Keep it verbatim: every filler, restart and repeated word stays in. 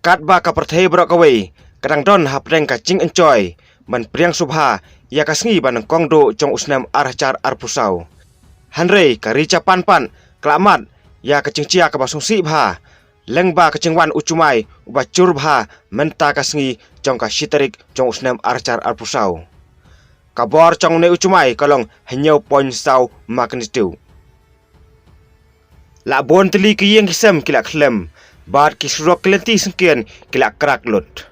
Katba ka pyrthei baroh kawei ka dang don hapdeng ka jingenjoy ban pdiang sngewbha ïa ka sngi ba nyngkong duh jong u snem ar hajar arphew saw, hynrei ka ri Japan pat ka la mad ïa ka jingjia kaba sngewsih bha lyngba ka jingwan u jumai uba jur bha mynta ka sngi jong ka shi tarik jong u snem ar hajar arphew saw, ka bor jong une u jumai ka long hynñiew point saw magnitude. La bun tylli ki ïing ki sem ki la khlem bad ki surok ki lynti syngkien ki la krak lut.